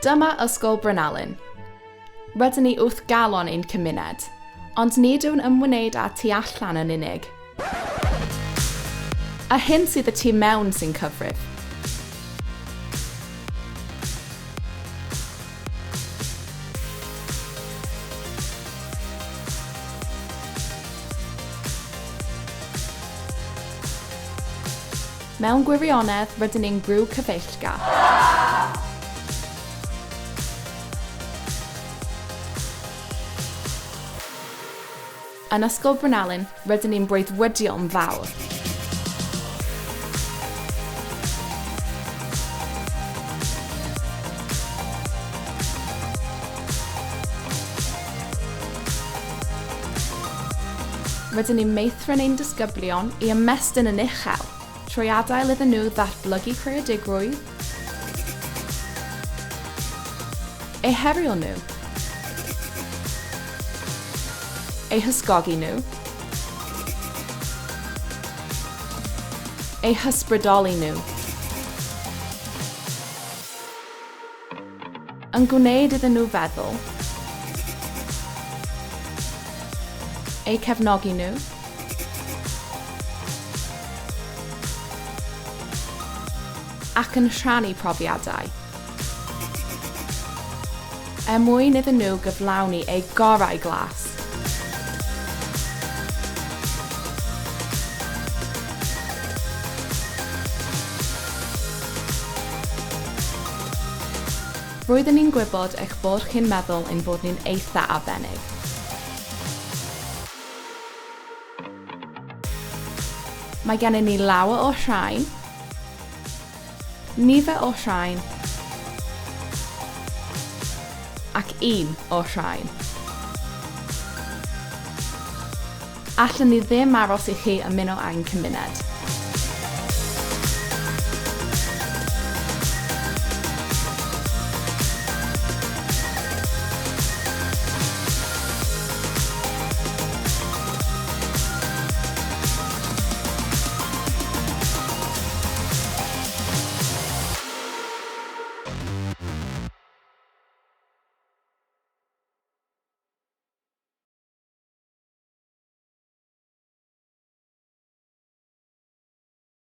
Dyma Ysgol Bryn Alun. Rydyn ni wrth galon ein cymuned, ond nid yw'n ymwneud â tu allan yn unig. Yr hyn sydd y tu mewn sy'n cyfrif. Mewn gwirionedd, rydyn ni'n griw cyfeillgar. Yn Ysgol Bryn Alun, rydyn ni'n breuddwydio'n fawr. Rydyn ni'n meithrin ein disgyblion i ymestyn yn uchel trwy adael iddyn nhw ddatblygu creadigrwydd, eu herio nhw, eu hysgogi nhw, eu hysbrydoli nhw. Yn gwneud iddyn nhw feddwl. Eu cefnogi nhw. Ac yn rhannu profiadau. Er mwyn iddyn nhw gyflawni eu gorau glas. Roedden ni'n gwybod eich bod chi'n meddwl ein bod ni'n eitha arbennig. Mae gennym ni lawer o rhain, nifer o rhain, ac un o'r rhain. Allwn ni ddim aros i chi ymuno â'n cymuned.